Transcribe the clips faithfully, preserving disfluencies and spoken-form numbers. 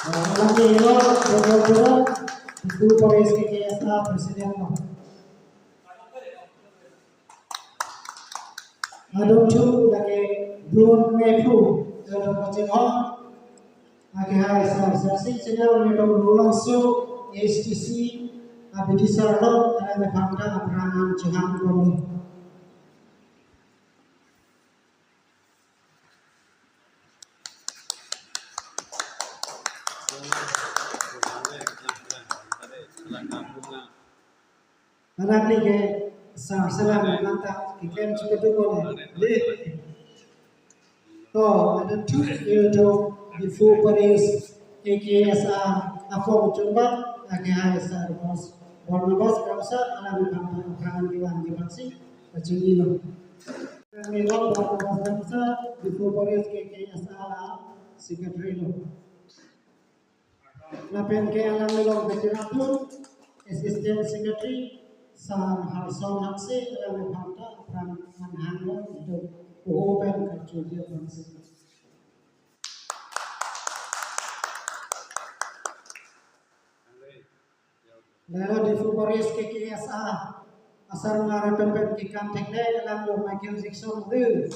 Alangli lo, Dr. Diphu Parish K K S A President lo. Adungthu lake Dun Mepu, Dr. Kachinghon, lake hai sar sar si channel Dr. Rulangso, H T C, abidi sar lo, alangliphan ta apran an chihang koni. Alangli ke sar selam manta keklem chuketu kone. Dei. To, adungthu, eh, to, Diphu Parish K K S A aphong chunbang, lake hai sar Bos, Barnabas Kramsa, alangliphan ta apran an kevang kevang si, kachini lo. Kami lo Barnabas Kramsa, Diphu Parish K K S A Secretary lo. Lapen ke alangli along kachirap lo, Assistant Secretary, Sar Harson Hanse, alangliphan ta apran an hang lo, itum poho pen kachojak bangsi. Lalo Diphu Parish K K S A asar ngar pen pen kekan thekle, alang lo Michael Jackson de.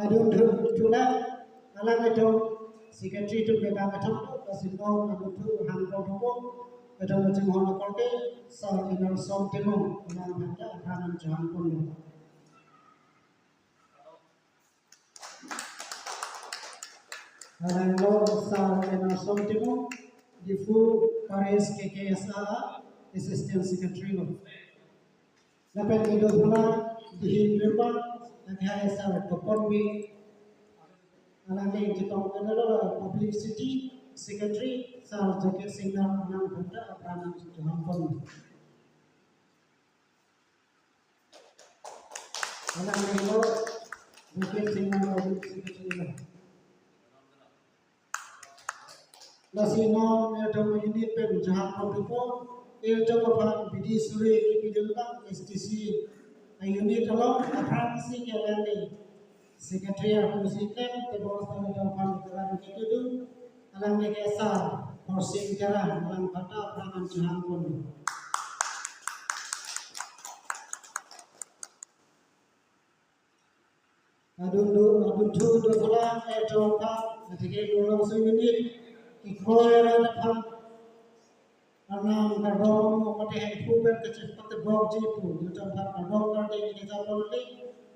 Adungthu, thulang, alanglitum Secretary atum kebang kethom, lasi non adungthu hang protocol, kedam chinghon akorte, Sar Emerson Timung, alangliphan ta apran an chihang ponlo. Alang lo Sar Emerson Timung, Diphu Parish K K S A Assistant Secretary lo. Lapen kedo pula dihin rimbang, lake hai sar Topon Bey, alangli chetong kedolo Publicity Secretary, Sar Jokir Singnar, alangliphan ta apran an chihang pon. Alangli lo Jokir Singnar Publicity Secretary lo. Lasi non, eh, atum unit pen chihang pon thupo, eh, atum aphan bidi suri kipidun bang S T C, eh, unit along aphrangsi ke alangli Secretary aphusi klem, tebor sitame atum aphan keran kipidun, alangli ke Sar Horsing Terang, alangliphan ta apran an chihang pon. Adungthu, adungthu do pula, eh, atum aphan, atheke Rulangso unit, kekroi arat aphan, arnam kardom, mate hemphu pen kachepate bokji pu, atum aphan kardom kardom kejapon le,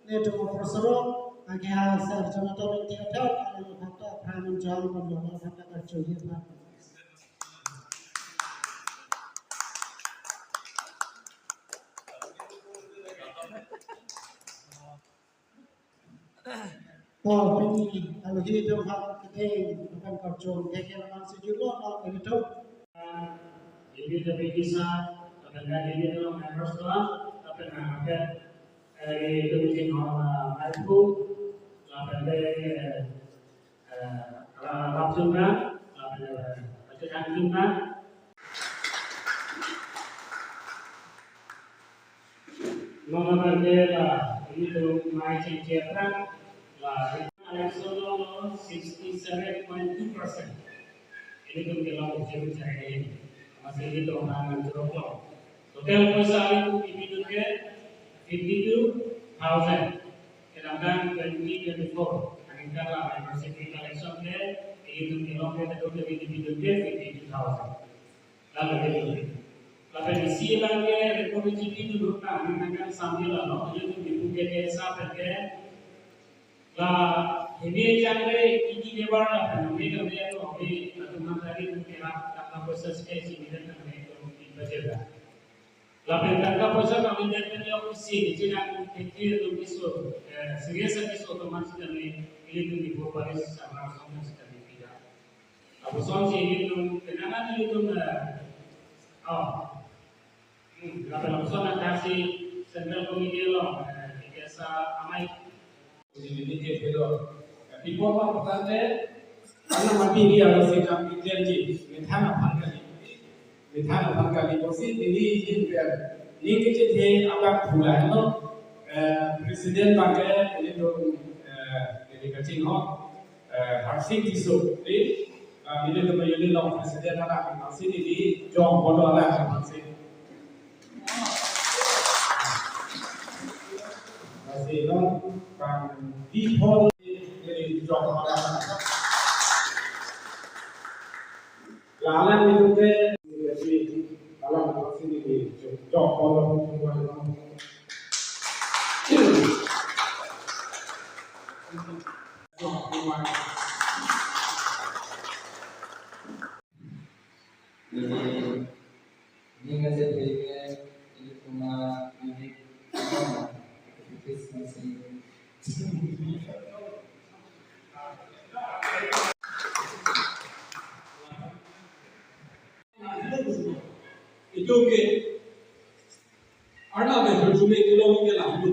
netum aphan soro, lake hai sar Jonathan Ingti athak, alangliphan ta apran an chihang ponlo, alangliphan ta kachojak aphan. To, pini alohi atum aphan kedeng, lapen karjong, theke laman sejurlo, no, ilitum. Ibi tapi bisa, lapen kan ibi atum members doang, lapen kan, lapen, eh, itum chinghon, eh, maipu, lapen, eh, eh, la-, lapjun na, lapen, eh, pachethang jun na. Non abang ke la, ilitum mai chengche aphrang, la, election lo sixty seven point two percent. Ilitum kelong ujir chai ini. Masih ilitum orang yang jeruk lo. Total poisa ilitum kipidun ke fifty two thousand. Kedamtang twenty twenty four. Aningkan la, membership election ke, ilitum kelong ke, total kipidun ke fifty two thousand. Lalu itu. Lapen isi abang ke record chipidun dulu, nangkan sambil lo, itu di buku ke sa pen ke. La, ini jangre, ini lebar lapen, ini kami itu, ini, atau materi mungkin lah, tak apa, sesuai si, ini kan, ini itu, ini baca lah. Lapen tangka poisa kami dan kami ofisi, chinang kekir atum keso, eh, serious keso atum masih kami, ilitum di Diphu Parish Sar Emerson masih kami tidak. Lapuson si ilitum, kenangan ilitum, eh, oh. Hmm, lapen lapuson antar si Central Committee lo, eh, biasa amai. Ini ke pero, eh, people pa patante, karena mati dia harus kita intelijen, methang aphan kali, methang aphan kali, bosi diri jin per, ini kecil he abang pula, no? Eh, President abangke, nelitum, eh, neli kachinghon, eh, Harsing Tisso, di, eh, nelitum unit along President anak, Harsing neli jong bodo anak, Harsing. Harsing non, bang di hall, neli jong bodo anak. Lalang itu ke, alam sini di jok kolom. Ini ngajar diri ini cuma ini Christmas ini. Itu ke Arnam pen hurjume kelong ke lahenlo.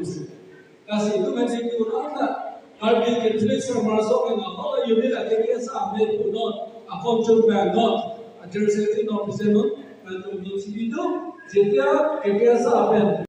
Lasi itum pensi ke Arnam Karbi Catholic Samarsok pen ahok unit a K K S A amen punon, akon chun pen non, a jersey ti non pisen non, nangtum non si video, jetia K K S A amen.